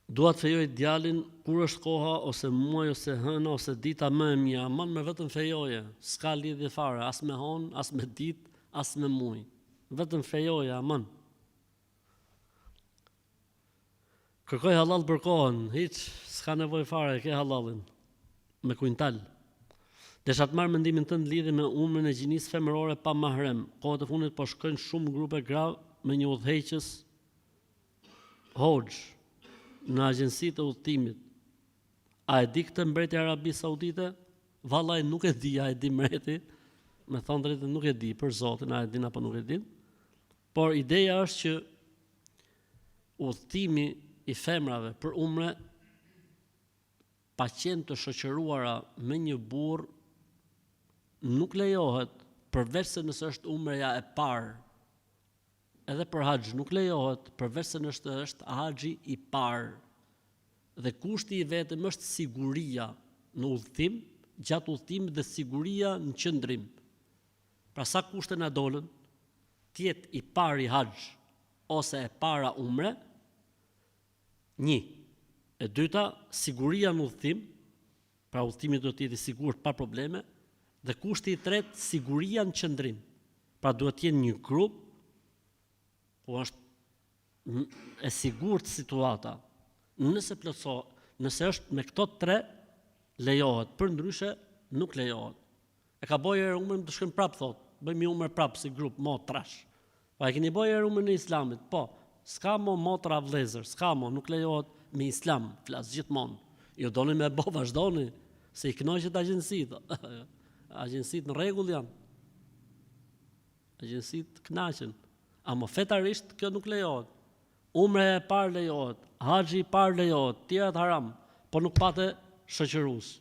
A: Dua të fejoj djalin kur është koha ose muaj ose hëna ose dita më e mirë, aman më vetëm fejoje, s'ka lidhje fare as me honë, as me ditë, as me muaj. Vetëm fejoje aman. Kërkoj hallall për kohën, hiç, s'ka nevojë fare, e ke hallallin. Me kuintal. Desha të marr mendimin tënd në lidhje me umren e gjinisë femërore pa mahrem. Kohët e fundit po shkojnë shumë grupe gra me një udhëheqës hoxhë në agjencitë e udhëtimit. A e di këtë mbreti i Arabisë Saudite? Vallai nuk e di a e di mbreti. Me thënë drejtën nuk e di për Zotin a e din apo nuk e din. Por ideja është që udhëtimi i femrave për umre pa qenë të shoqëruara me një burrë nuk lejohet përveç se nëse është umreja e parë. Edhe për haxh nuk lejohet përveç se nëse është haxhi i parë. Dhe kushti i vetëm është siguria në udhëtim, gjatë udhëtimit dhe siguria në qëndrim. Pra sa kushte na dolën? Të jetë i pari haxh ose e para umre, një. E dyta, siguria në udhëtim, pra udhëtimi duhet të jetë i sigurt pa probleme, dhe kushti i tretë, siguria në qëndrim. Pra duhet të jenë një grup ku është e sigurt situata. Nëse plotëso, nëse është me këto tre lejohet, përndryshe nuk lejohet. E ka bo herë umren, të shkojmë prap thot. Bëjmë një umre prap si grup motrash. Po e keni bo herë umren e Islamit? Po. S'ka mo motra vëllezër, s'ka mo, nuk lejohet me Islam, flas gjithmonë. Ju doni me bo, vazhdoni, se i kënaqet agjencitë. Agjencitë në rregull janë. Agjencitë kënaqen. Ama fetarisht kjo nuk lejohet. Umreja e parë lejohet, haxhi i parë lejohet, tjerat haram, po nuk pate shoqërues.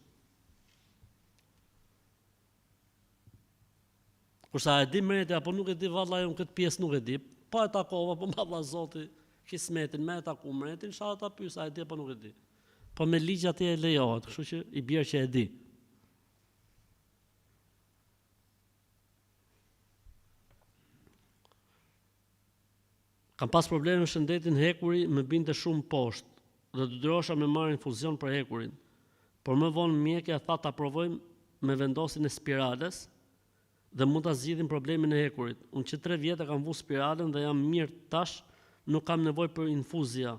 A: Kurse a e di mreti apo nuk e di vallai unë këtë pjesë nuk e di. Po e takova, po ma dha Zoti kismetin me e taku mretin, inshallah ta pyes a e di apo nuk e di. Po me ligj atje e lejohet, kështu që i bjer që e di. Kam pas probleme me shëndetin hekuri më binte shumë poshtë dhe detyrohesha me marrë infuzion për hekurin. Por më vonë mjekja tha ta provojmë me vendosjen e spirales dhe mund ta zgjidhim problemin e hekurit. Unë që 3 vjet e kam vu spiralen dhe jam mirë tash nuk kam nevojë për infuzia.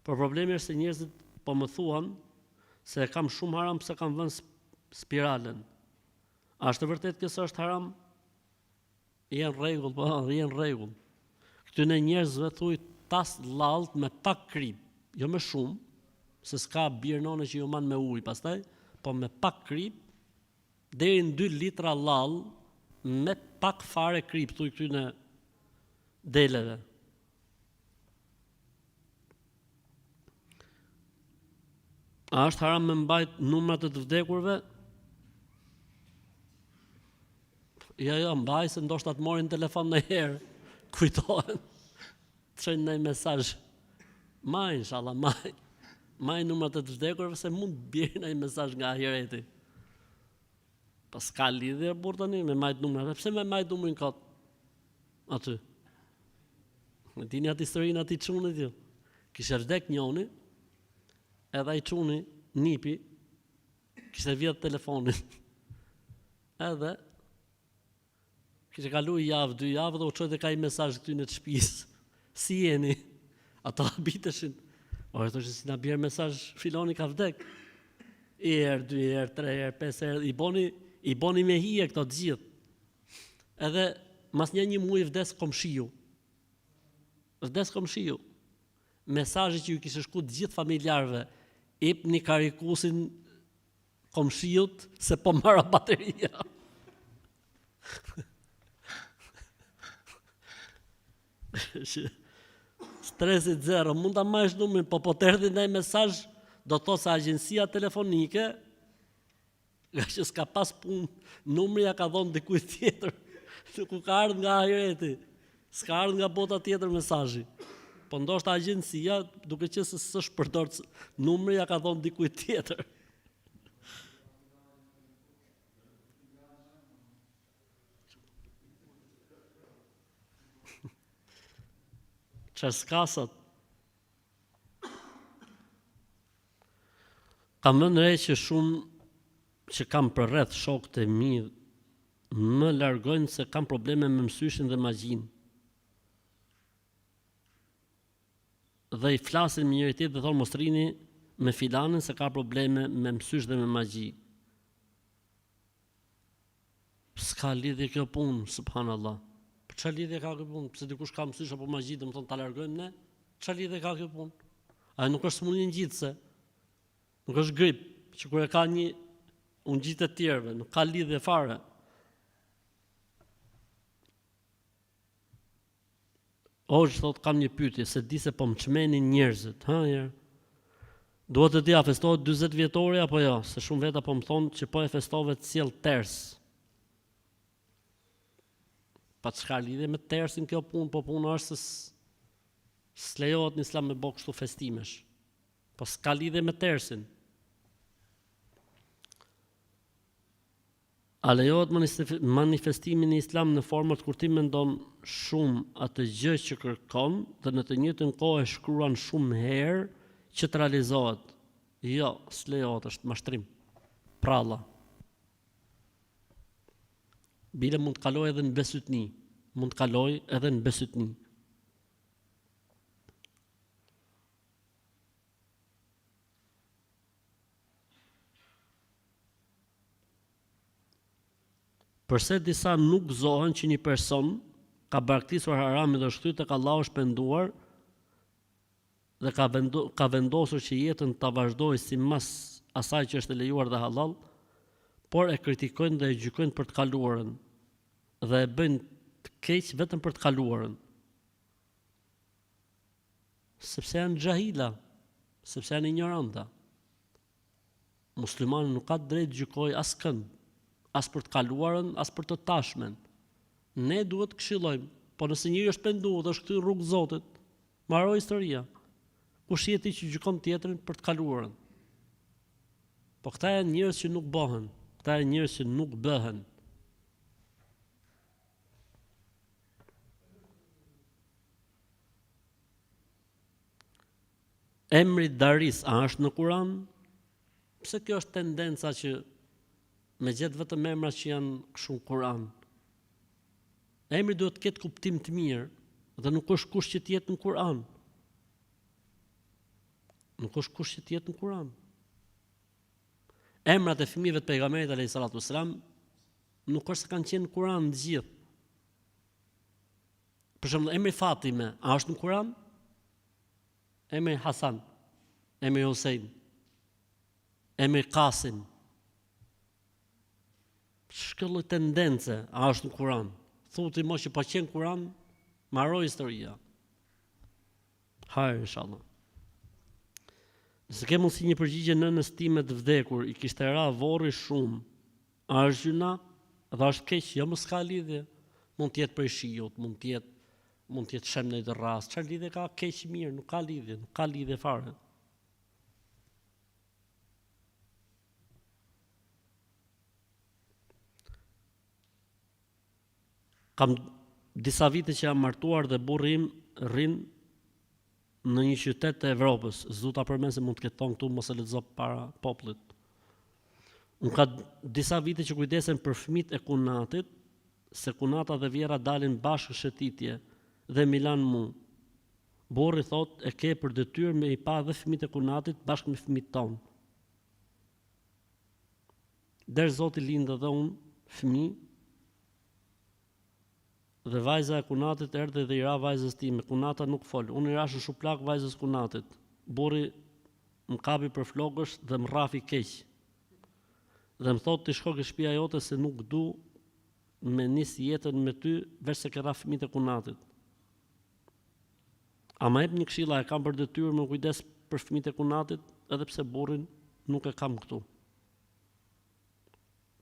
A: Por problemi është se njerëzit po më thuan se e kam shumë haram pse kam vënë spiralen. A është e vërtetë kjo se është haram? Je në rregull, po, je në rregull. Këtyne njerëzve thuj tas lalt me pak krip, jo me shumë, se s'ka bir none që ju man me ujë pastaj, po me pak krip, deri në 2 litra llall me pak fare krip thuj këtyne deleve. A është haram me mbajt numrat e të vdekurve? Jo, jo, mbaj se ndoshta të marrin telefon ndonjëherë. Kujtohen. Të çojnë ndonjë mesazh. Maj, inshallah, maj. Maj numrat e të vdekurve se mund të bjerë ndonjë mesazh nga ahireti. Po s'ka lidhje burrë tani me majt numrat. Pse me majt numrin kot? Aty. E dini atë historinë e atij çunit ju. Kishte vdek njoni, edhe ai çuni nipi kishte vjedh telefonin. Edhe kishte kalu javë, dy javë dhe u çoi tek ai mesazh këtyne të shtëpisë. Si jeni? Ata habiteshin. Ore thoshin si na bjer mesazh filoni ka vdek. I herë, dy herë, tre herë, pesë herë, i boni, i boni me hije këto të gjithë. Edhe mas një një muaj vdes komshiu. Vdes komshiu. Mesazhi që ju kishte shku të gjithë familjarëve, ipni karikusin komshiut se po mbaron bateria. Stresi zero, mund ta mbajsh numrin, po po të erdhi ndaj mesazh, do të thotë se agjencia telefonike Nga që s'ka pas punë, numri ja ka dhonë dikujt tjetër, nuk u ka ardhë nga ahireti, s'ka ardhë nga bota tjetër mesazhi. Po ndoshta agjencia, duke qenë se s'është përdor numri ja ka dhonë dikujt tjetër. Çfarë s'ka sot? Kam vënë re që shumë që kam përreth shokët e mi më largojnë se kam probleme me mësyshin dhe magjinë. Dhe i flasin me njëri tjetrin dhe thonë mos rrini me filanin se ka probleme me mësysh dhe me magji. S'ka lidhje kjo punë, subhanallah. Po çfarë lidhje ka kjo punë? Pse dikush ka mësysh apo magji, domethënë ta largojmë ne? Çfarë lidhje ka kjo punë? Ajo nuk është sëmundje ngjitëse. Nuk është grip, që kur e ka një u ngjit të tjerëve, nuk ka lidhje fare. Hoxhë thotë kam një pyetje, s'e di se po më çmenin njerëzit, hë jer. Dua të di a festohet 40 vjetori apo jo, se shumë veta po më thonë që po e festove të sjell ters. Pa çka lidhje me tersin kjo punë, po puna është se s'lejohet në islam me bo kështu festimesh. Po s'ka lidhje me tersin. A lejohet manifestimi në Islam në format kur ti mendon shumë atë gjë që kërkon dhe në të njëjtën kohë e shkruan shumë herë që të realizohet? Jo, s'lejohet, është mashtrim. Pralla. Bile mund të kalojë edhe në besytni. Mund të kalojë edhe në besytni. Përse disa nuk gëzohen që një person ka braktisur haramin dhe është kthyer tek Allahu është penduar dhe ka vendo, ka vendosur që jetën ta vazhdojë sipas asaj që është e lejuar dhe hallall, por e kritikojnë dhe e gjykojnë për të kaluarën dhe e bëjnë të keq vetëm për të kaluarën. Sepse janë xhahila, sepse janë injoranta. Muslimani nuk ka të drejtë të gjykojë askënd, as për të kaluarën, as për të tashmen. Ne duhet të këshillojmë, po nëse njeriu është penduar dhe është kthy rrugë Zotit, mbaroi historia. Kush je ti që gjykon tjetrin për të kaluarën? Po këta janë njerëz që nuk bëhen, këta janë njerëz që nuk bëhen. Emri Daris a është në Kuran? Pse kjo është tendenca që me gjet vetëm emra që janë kështu në Kuran? Emri duhet të ketë kuptim të mirë dhe nuk është kusht që të jetë në Kuran. Nuk është kusht që të jetë në Kuran. Emrat e fëmijëve të pejgamberit alayhi salatu wasalam nuk është se kanë qenë në Kuran të gjithë. Për shembull, emri Fatime, a është në Kur'an? Emri Hasan, emri Husein, emri Kasim. Ç'është kjo lloj tendence, a është në Kur'an? Thu ti mo që po qe në Kur'an, mbaroi historia. Hajr inshallah. Nëse ke mundësi një përgjigje nënës time të vdekur, i kishte ra vorri shumë. A është gjynah? Dhe është keq? Jo, mo s'ka lidhje. Mund të jetë prej shiut, mund të jetë mund të jetë shem në dërrasë. Çfarë lidhje ka keq mirë, nuk ka lidhje, nuk ka lidhje fare. Kam disa vite që jam martuar dhe burri im rrin në një qytet të Evropës, s'du ta përmend se mund të ketë thonë këtu mos e lexo para popullit. Unë ka disa vite që kujdesem për fëmijët e kunatit, se kunata dhe vjehrra dalin bashkë në shëtitje dhe m'i lanë mu. Burri thotë e ke për detyrë me i pa dhe fëmijët e kunatit bashkë me fëmijët tonë. Ders Zoti linda dhe unë fëmijë Dhe vajza e kunatit erdhi dhe i ra vajzës time, kunata nuk fol. Unë i rashë në shuplakë vajzës kunatit. Burri më kapi për flokësh dhe më rrafi keq. Dhe më thotë ti shko ke shpia jote se nuk du me nis jetën me ty veç se ke rrah fëmijët e kunatit. A ma jep një këshillë a e kam për detyrë me u kujdes për fëmijët e kunatit edhe pse burrin nuk e kam këtu.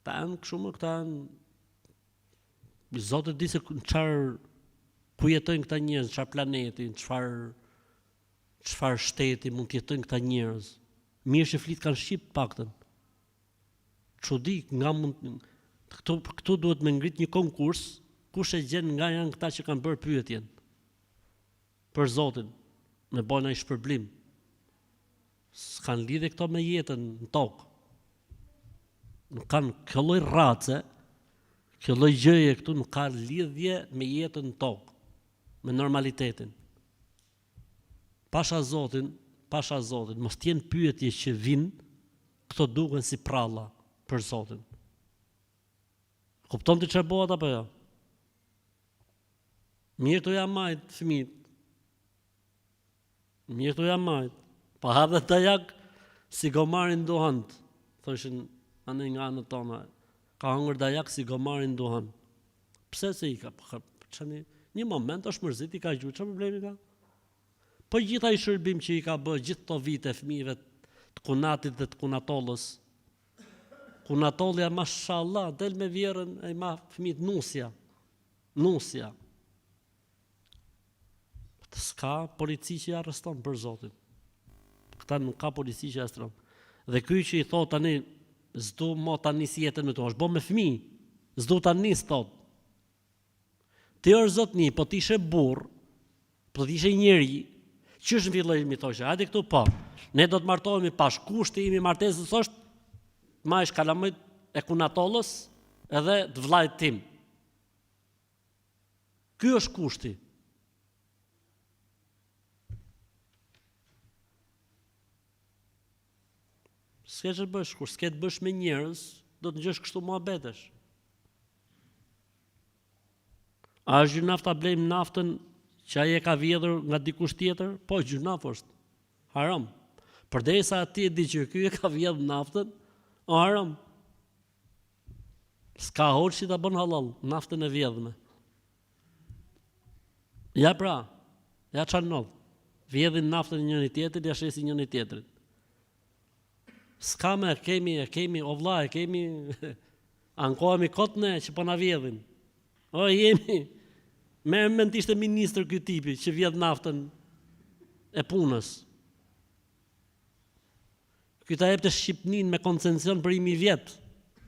A: Këta janë kështu më këta janë Zoti di se në çfarë ku jetojnë këta njerëz, në çfarë planeti, në çfarë çfarë shteti mund të jetojnë këta njerëz. Mirë që flitkan shqip të paktën. Çudi nga mund këtu këtu duhet me ngrit një konkurs, kush e gjen nga janë këta që kanë bërë pyetjen. Për Zotin, me bo naj shpërblim. S'kanë lidhje këto me jetën në tokë. Nuk kanë kjo lloj race, kjo lloj gjëje këtu nuk ka lidhje me jetën në tokë, me normalitetin. Pasha Zotin, pasha Zotin, mos të jenë pyetje që vijnë, këto duken si pralla për Zotin. Kupton ti çfarë bëhet apo jo? Mirë tu ja majt fëmijët. Mirë tu ja majt. Pa ha dhe dajak si gomari n'duhan. Thoshin anej nga anët tona. Ka hëngër dajak si gomari n'duhan. Pse se i ka, po çani një moment është mërzit i ka gjuajt, çfarë problemi ka? Po gjithë ai shërbim që i ka bë gjithë këto vite fëmijëve të kunatit dhe të kunatollës. Kunatollja mashallah del me vjerrën e i ma fëmijët nusja. Nusja. S'ka polici që i arreston për zotin. Këta nuk ka polici që i arreston. Dhe ky që i thot tani, s'du mo ta nis jetën me to, është bo me fëmijë. S'du ta nis thot. Ti or zotni, po të ishe burrë, po të ishe njeri, qysh në fillim i thoshe, hajde këtu po, ne do të martohemi pash, kushti im i martesës është, të majsh kalamajt e kunatollës edhe të vllait tim. Ky është kushti. S'ke ç'të bësh, kur s'ke të bësh me njerëz, do të ngjosh kështu muhabetesh. A është gjynaf ta blejmë naftën që ai e ka vjedhur nga dikush tjetër? Po, gjynaf është. Haram. Përderisa ti e di që ky e ka vjedhur naftën, o haram. S'ka hoxhë që ta bën hallall naftën e vjedhme. Ja pra, ja ça ndodh. Vjedhin naftën e njëri tjetrit, ja shesin njëri tjetrit. S'ka me, kemi, e kemi, o vlla, e kemi, ankohemi kot ne që po na vjedhin. O jemi, merr me mend ishte ministër ky tipi që vjedh naftën e punës. Ky ta jepte Shqipninë me koncesion për 1000 vjet.